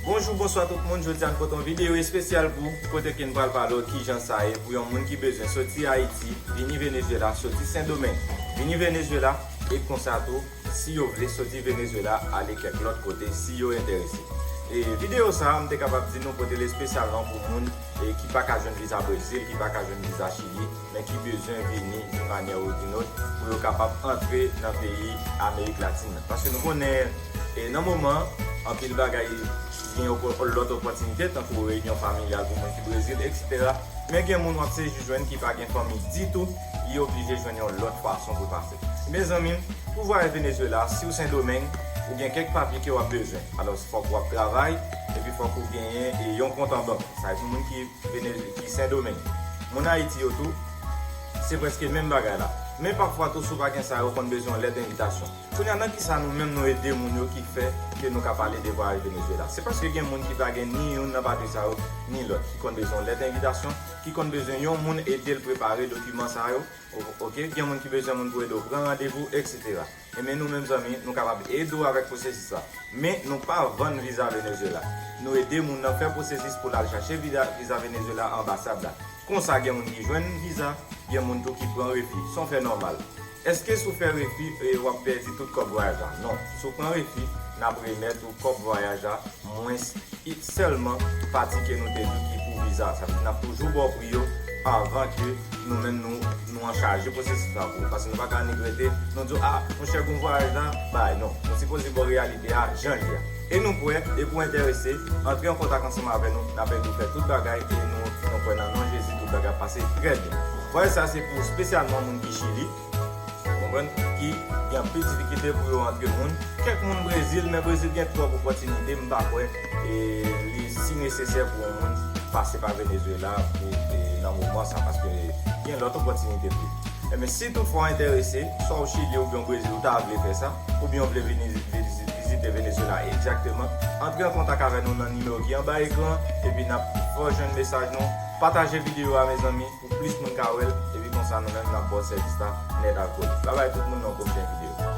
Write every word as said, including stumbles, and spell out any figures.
Bonjou, bonswa tout moun. Jodi a n pote yon videyo espesyal pou kote ke n pral pale w kijan sa ye pou yon moun ki bezwen soti Ayiti, vini Venezuela, soti Sendomeng, vini Venezuela, e konsa tou, si yo vle soti Venezuela, ale kèk lòt kote, si yo enterese. E videyo sa a, m te kapab di nou pote l espesyalman pou moun e ki pa ka jwenn viza Brezil, ki pa ka jwenn viza Chili, men ki bezwen vini d'une manière ou d'une autre pou yo kapab antre nan peyi Amerik Latin nan. Paske nou konnen, e nan moman, anpil bagay gen opo- lòt opòtinite, tankou reyinyon familyal pou moun ki Brezil, et cetera. Men gen moun w ap sezi jwenn ki pa gen fanmi ditou, li oblije jwenn yon lòt fason pou l pase. Mezanmi, pou vwayaje Venezuela, si w Sendomeng, ou gen kèk papye ke w ap bezwen. Alò, fòk w ap travay, epi fòk ou genyen e yon kont an bank. Sa e pou moun ki Venez- ki Sendomeng. Moun Ayiti yo tou, se prèske menm bagay la. Men pafwa tou, si w pa gen sa, yo konn bezwen yon lèt envitasyon. Kounye a, nan kisa nou menm nou ede moun yo ki fè ke nou ka pale de vwayaje Venezuela? Se paske gen moun ki pa gen ni youn nan papye sa yo, ni lòt, ki konn bezwen yon lèt envitasyon, ki konn bezwen yon moun ede l prepare dokiman sa yo. O- Ok, gen moun ki bezwen moun pou ede w pran randevou, et cetera. Ebyen, nou menm zanmi, nou kapab ede w avèk pwosesis la. Men, nou pa vann viza Venezuela. Nou ede moun nan fè pwosesis pou l al chache viza, viza Venezuela anbasad la. Konsa, gen moun ki jwenn viza, gen moun tou ki pran refi. Se yon fè nòmal. Èske si w fè refi, e, w ap pèdi tout kòb vwayaj la? Non. Si w pran refi, n ap remèt ou kòb vwayaj la, mwens sèlman pati ke nou te di ki pou viza. Sa vle di n ap toujou ba w pri yo anvan ke nou menm nou, nou anchaje pwosesis la pou ou. Paske nou pa ka annik rete, nou di w, a, monchè, gon vwayaj la, bay, non. Nou sipoze ba w reyalite a, jan l ye a. E nou prè, e pou enterese, antre an kontak ansanm avè nou, n ap ede w fè tout bagay, e nou, nou kwè nan non Jezi, tout bagay ap pase trè byen. Vwayaj sa se pou espesyalman moun ki Chili, konprann, ki gen anpil difikilte pou yo antre moun. Kèk moun Brezil, men Brezil gen twòp opòtinite, m pa kwè e li si nesesè pou yon moun pase pa Venezuela pou, e, nan moman sa, paske gen lòt opòtinite tou. Ebyen, si toutfwa w enterese, swa w Chili oubyen w Brezil, ou ta vle fè sa, oubyen w vle vini vizi- vizite Venezuela egzakteman, antre an kontak avè nou nan nimewo ki anba ekran, epi n ap fè w jwenn mesaj nou. Pataje videyo a, mezanmi, pou plis moun ka wè l, epi konsa nou menm n ap ba w sèvis la nèt ak kole. Babay tout moun, nan yon pwochen videyo.